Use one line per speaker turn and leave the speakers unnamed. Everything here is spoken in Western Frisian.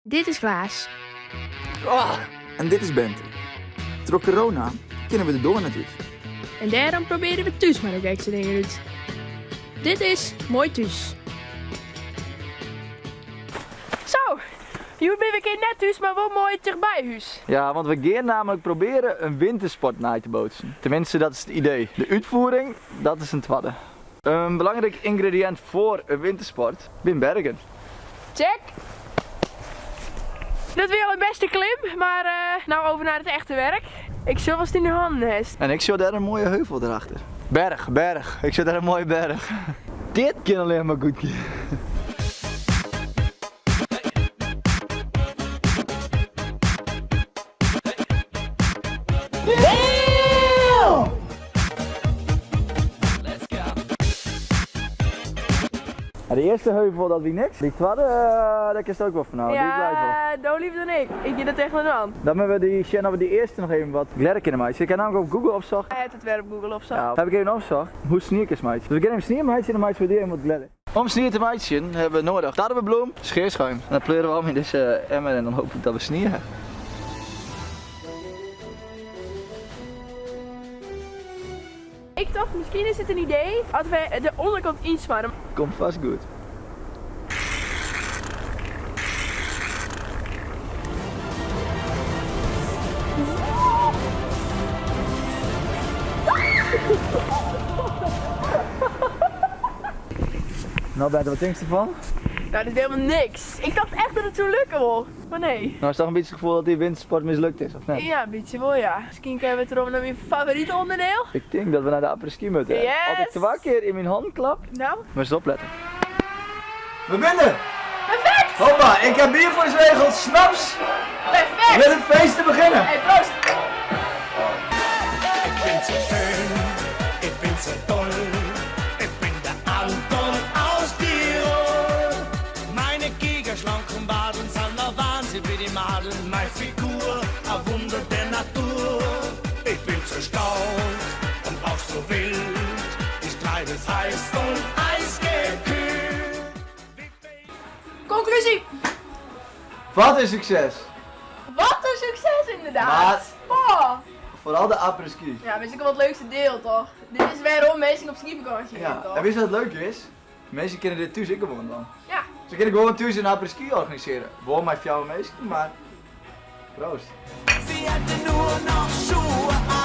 Dit is Klaas.
Oh, en dit is Bente. Troch corona kinne we de doar net út.
En dêrom probearje we thús mar de gekste dingen út. Dit is Moai Thús.
Zo, hjoed bin we kear net thús, mar wol moai tichtby hús.
Ja, want we gean namelijk probearjen in wintersport nei te bootsen. Tenminste, dat is it idee. De útfiering, dat is in twadde. In belangryk yngrediïnt foar in wintersport binne bergen.
Check! Dat wie al in bêste klim, mar no over nei it echte werk. Ik sjoch watst yn dyn hannen hast.
En ik sjoch dêr in moaie heuvel derachter. Berch, berch. Ik sjoch dêr in moaie berch. Dit kin allinnich mar goed gean. De earste heuvel dat wie niks. Dy twadde, dêr kinst ek wol fan ôf.
Ja, do liever dan ik. Ik gean der tegenin oan.
Dan moatte we dy sjen oft we dy earste noch even wat gledder kinne meitsje. Ik ha namelijk op Google opsocht.
Hy hat it wer op Google opsocht.
Ja, ha ik even opsocht hoe snie kinst meitsje. Dus we gean even snie meitsje en dan meitsje we dy even wat gledder. Om snie te meitsjen hawwe we noadich tarwebloem, scheerschuim. En dat pleuren we om yn dizze emmer en dan hoopje ik dat we snie hawwe.
Ik tocht miskien is it in idee as we de ûnderkant ynsmarre.
Komt fêst goed. No Bente, wat tinkst derfan?
No, dit is helemaal niks. Ik tocht echt dat it soe lukke wol, mar nee.
No is toch in bytsje it gefoel dat dy wintersport mislukt is, of net?
Ja, in bytsje wol ja. Miskien kinne we werom nei myn favorite ûnderdiel.
Ik tink dat we nei de après-ski moatte.
Yes!
As ik twa kear yn myn hannen klap.
No?
Moatst oplette. We binne der!
Perfekt!
Hoppa, ik ha bier foar ús regeld, snaps!
Perfekt!
Lit it feest te begjinnen!
Hey, proost!
Ik bin so schön, ik bin so toll, ik bin der Anton aus Tirol. Meine gigaschlanken Wadeln san a Wahnsinn wie die Madeln, mei Figur a Wunder der Natur. Ik bin so stark und auch so wild, ich treib es heiß und eisgekühlt.
Konklúzje!
Wat in sukses!
Wat in sukses ynderdaad!
Mar
Oh.
foaral de après-ski.
Ja, mar is ek wol it leukste diel toch? Dit is wêrom minsken op skyfakânsje gean
Ja,
toch?
en witst wat leuk is? Minsken kinne dit thús ek gewoan dwaan.
Ja.
Se kinne gewoan thús in après-ski organisearje. Wol mei fjouwer minsken, mar proost.
Sie hätte nur noch Schuhe an.